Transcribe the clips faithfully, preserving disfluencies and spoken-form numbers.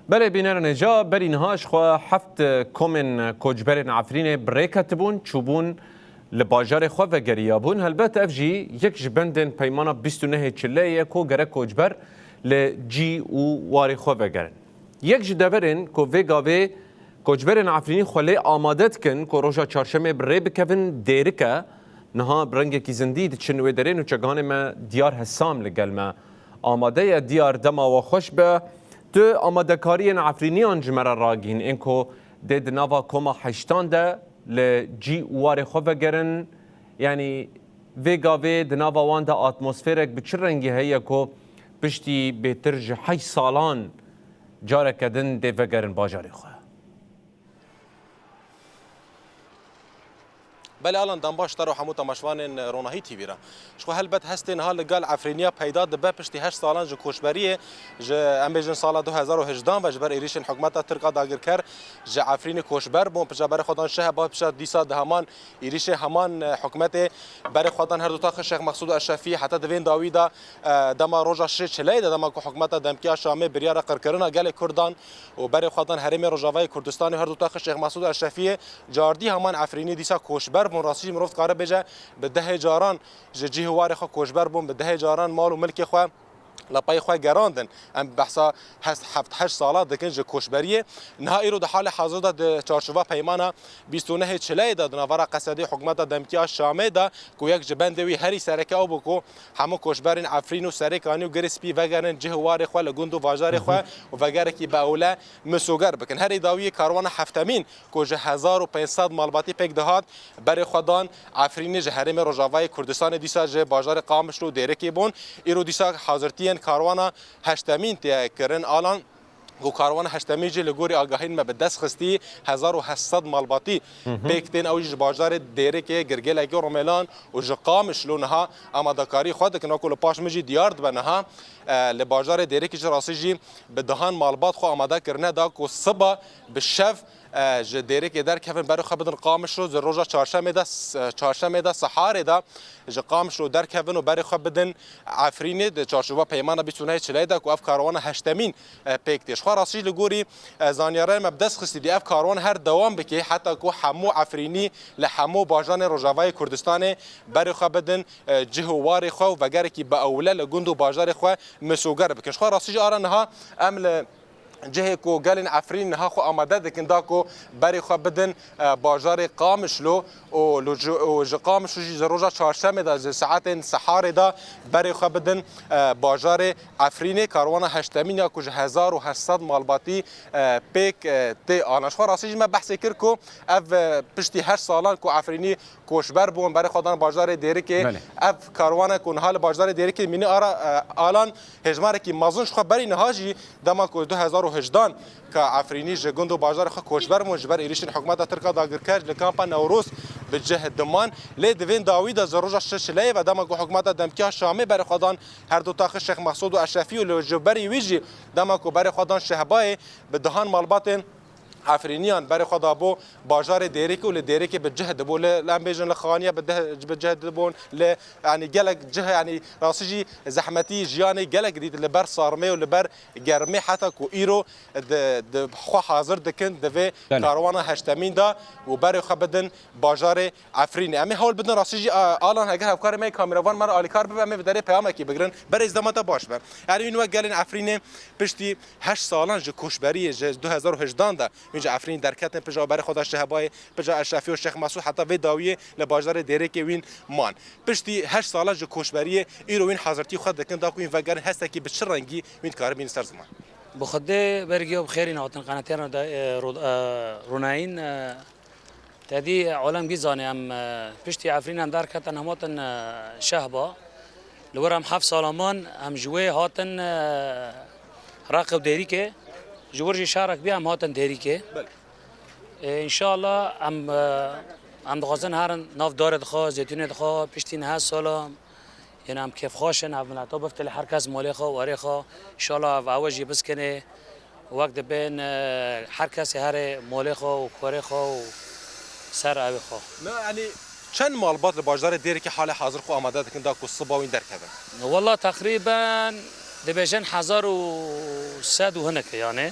Belê bînerên hêja, berî niha ji xwe heft komên koçberên Efrînê bi rê ketibûn, çûbûn li bajarê xwe vegeriyabûn. Helbet ev jî yek ji bendên peymana bîst û nehê çileyê ye ku gerek koçber li cî û warê xwe vegerin. Yek ji deverên ku vê gavê koçberên Efrînî xwe lê amade dikin ku roja çarşemê bi rê bikevin, Dêrik e. Niha bi rengekî zindî diçin wê derê. Nûçegihanê me Diyar Hesam li gel me amade ye. Diyar, dema we xweş be. Tu amadekariyên Efrîniyan ji me re ragihîn, ên ku dê di nava koma heştan de li cî û warê xwe vegerin. Yanî vê gavê di nava wan de atmosferek bi çi rengî heye ku piştî bêtir ji heşt salan careke din dê vegerin bajarê xwe? Belê Alan, dem baş te re û hemû temaşevanên Ronahî T V re. Ji xwe helbet hestê niha li gel Efrîniya peyda dibe piştî heşt salan ji koçberiyê, ji, em bêjin, sala du hezar û hejdan ve ji ber êrîşên hikûmeta Tirk a dagirker ji Efrînê koçber bûn, pişa berê xwe dan Şehba, pişa dîsa di heman êrîşê heman, e, hikûmetê berê xwe dan her du taxê Şêx Mexsûd û Eşrefî. Heta di vê dawî de, e, dema roja şişê çileyê de, dema ku hikûmeta demkî ya Şamê biryara qirkirina gelê Kurdan û berê xwe dan herêmê Rojavayê Kurdistanê, her du taxê Şêx Mexsûd û Eşrefiyê, cardî heman Efrînî dîsa koçber bûn. Rastî jî mirov dikare bêje, bi dehê caran ji cih û warê xwe koçber bûn, bi dehê caran mal û milkê xwe, lepayê xwe gerandin. Em behsa hest, heft heşt sala dikin ji koçberiyê. Niha îro di halê hazir de di çarçova peymana bîst û nehê çileyê de di navbera qesedê hikûmeta demkî ya Şamê de ku yek ji bendê wî herî sereke ew bû ku hemû koçberên Efrîn û Serêkanî û Girê Spî vegerin cih û warê xwe li gund û bajarê xwe û vegerekî bi ewle misoger bikin. Herî dawiyê karwana heftemîn ku ji hezar û pênc sed malbatî pêk dihat, berê xwe dan Efrînê ji herêmê Rojavayê Kurdistanê, dîsa ji bajarê Qamişlo û Dêrikê bûn. Îro dîsa hazirtiyên karwana heştemîn tê kirin. Alan, ku karwana heştemîn jî li gorî agahiyên me bi dest xistî, hezar û heşt sed malbatî pêk tên, ew jî ji bajarê Dêrikê, Girgêlekê, Romelan û ji Qamişlo niha amadekarî xwe dikin. Wekû li paş min jî diyar dibe niha, e, li bajarê Dêrikê jî rastî jî bi dehan malbat xwe amade kirine da ku siba bi şev, e, ji Dêrikê derkevin, berê xwe bidin Qamişlo, di roja çarşemê de, s-, çarşemê de siharê de ji Qamişlo derkevin û berê xwe bidin Efrînê, di çarçova peymana bîst û nehê çileyê de ku ev karwana heştemîn, e, pêk tê. Ji xwe rastî jî li gorî, e, zanyariyên me bi dest xistî dî ev karwan her dewam bike heta ku hemû Efrînî li hemû bajanê Rojavayê Kurdistanê berê xwe bidin, e, cih û warê xwe û vegerekî bi ewle li gund û bajarê xwe misoger bikin. Ji xwe rastî jî ara niha em li cihê ku gelên Efrîn niha xwe amade dikin da ku berê xwe bidin, e, bajarê Qamişlo û li ji, û ji Qamişlo jî ji roja çarşemê de ji saetên siharê de berê xwe bidin, e, bajarê Efrînê. Karwana heştemîn ya ku ji hezar û heşt sed malbatî, e, pêk, e, tê ana. Ji xwe rastî jî me behsê kir ku ev, e, piştî heşt salan ku Efrînî koçber bûn, berê xwe dan bajarê Dêrikê. Belê. Ev karwana ku niha li bajarê Dêrikê mînî ara, e, Alan, hêjmarekî mezin ji xwe berî niha jî, dema ku du hezar û hejdan ka Efrînî ji gund û bajarê xwe koçber bûn, ji ber êrîşên hikûmeta Tirk a dagirker li kampa Newroz bi cih diman. Lê di vên dawî de ji roja şeş çileyê ve dema ku hikûmeta demkî ya Şamê berê xwe dan her du taxê Şêx Mexsûd û Eşrefî û li ji berî wî jî dema ku berê xwe dan Şehbayê, bi dehan malbatên Efrîniyan berê xwe dabû bajarê Dêrikê û li Dêrikê bi cih dibû. Li, li em bêjin li Xaniya bi deh, bi cih dibûn. Li, yanî gelek cih, yanî rastî jî zehmetî jiyanê gelek dît li ber sarmê û li ber germê heta ku îro di, di xwe hazir dikin di vê Belê. karwana heştemîn de û berê xwe bidin bajarê Efrînê. Em ê hewl bidin rastî jî, a, Alan, heger hevkarê me yê kameravan me re alîkar bibe, em ê bi derê peyamekî bigirin. Berêz, dema te baş be. Yanî wîn wek gelên Efrînê piştî heşt salan ji koçberiyê, ji du hezar û hejdan de wîn ji Efrînê derketin, pija berê xwe da Şehbayê, pija Eşrefî û Şêx Mesûd, heta vê dawiyê li bajarê Dêrikê wîn man. Piştî heşt salan ji koçberiyê îro wîn hazirtî xwe dikin da ku wîn vegerin, hestekî bi çi rengî wîn dikarin bînin ser ziman. Bi Xwedê bergiya bi xêrîn hatin qenatiyana da, e, ro-, e, ronayîn, e, Tedî alem gî zanê em, e, piştî Efrîn em derketin, em hatin, e, Şehba. Li wir em heft sala man, em ji wê hatin, e, Req û Dêrîkê. Ji wir jî şerek bî em hatin Dêrîkê. Belê. E, înşallah em, e, em dixwazin herin nav darê dixwe, zeytûnê dixwe, piştî niha sala. Yên em kêfxweş in, ev mileta biftilê her kes malê xwe û erê xwe. Înşallah ev awe jî biskinê. Wek dibên, e, her kesê herê molê xwe û korê xwe û ser evê xwe. Me, yanî çend malbat li bajarê Dêrikê halê hazir xwe amade dikin da ku siba wîn derkevin? Walla teqrîben Dibêjin hezar û sed û hinek e yani.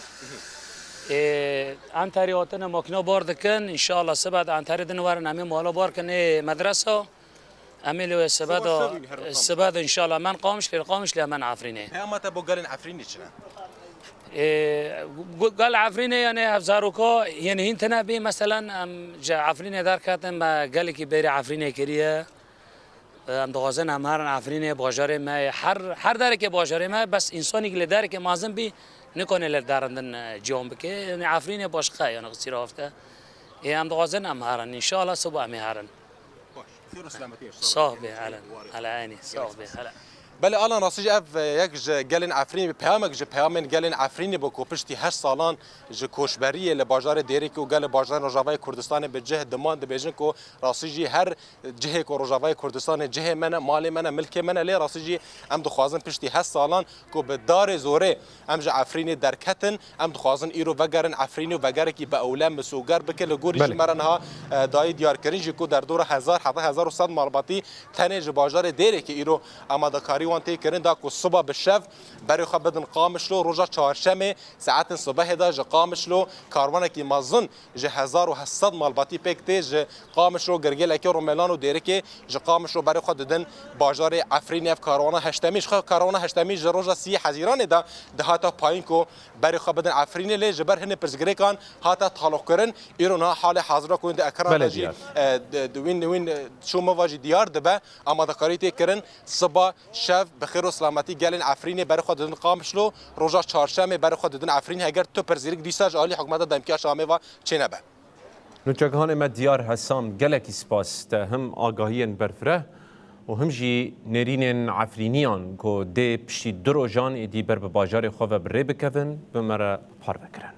Ê, Anterê hatine makîna bar dikin. Înşallah sibe di Anterê din werin em ê mala bar kin ê medresa. Em ê li wê sibe de, sibe de înşallah men Qamişlê, Qamişlê em Efrînê. Peyama te bo gelên Efrînê çi ne? Ê, gu-, gel Efrînê yani ev zaroka yeni hîn tine bî. Meselen em ji Efrînê derketin me gelekî bêrî Efrînê kiriye. Em dixwazin em herin Efrînê bajarê me, her, her derekê bajarê me, bes însanî li derekê mezin bî, nikane li derindin, e, ciwan bike. Yani Efrînê başqa, yani qisîra hafte. Ê, em dixwazin em herin. Înşallah siba em ê herin. Baş. Xêr û selametî. Sağ be, Elen. Elen, Elen, sağ be, Elen. Belê Alan, rastî jî ev, e, yek ji gelên Efrînê, peyamek ji peyamên gelên Efrînê bû ku piştî heşt salan ji koçberiyê li bajarê Dêrikê û gelê bajarên Rojavayê Kurdistanê bi cih diman, dibêjin ku rastî jî her cihê ku Rojavayê Kurdistanê cihê me ne, malê me ne, milkê me ne, lê rastî jî em dixwazin piştî heşt salan ku bi darê zorê em ji Efrînê derketin, em dixwazin îro vegerin Efrînê û vegerekî bi ewle misoger bike. Li gorî jî Belê. me re niha, e, dayî diyarkirin jî ku derdora hezar heta hezar û sed malbatî tenê ji bajarê Dêrikê îro amadekarî wan tê kirin, da ku siba bi şev berê xwe bidin Qamişlo, roja çarşemê saetên sibehê de ji Qamişlo karwanekî mezin ji hezar û heft sed malbatî pêk tê ji Qamişlo, Girgêlekê, Romelan û Dêrikê ji Qamişlo berê xwe didin bajarê Efrînê. Ev karwana heştemî, ji xwe karwana heştemî ji roja sî Hezîranê de dihata payîn ku berê xwe bidin Efrînê, lê ji ber hinê pirsgirêkan hate taloqkirin. Îro niha halê hazira ku wîn di ekrana Belê de jî, diyar. e, di, di wîn, wîn, e, çû miva jî diyar dibe, amadekarî tê kirin. Siba, şev, bi xêr û selametî gelên Efrînê berê xwe didin Qamişlo, roja çarşemê berê xwe didin Efrînê. Heger tu pirsgirêk dîsa ji alî hikûmeta demkî ya Şamê ve çênebe. Nûçegihanê me Diyar Hesam, gelekî spas te him agahiyên berfireh û him jî nêrînên Efrîniyan ku dê piştî du rojan êdî ber bi bajarê xwe ve bi rê bikevin, bi me re parve kirin.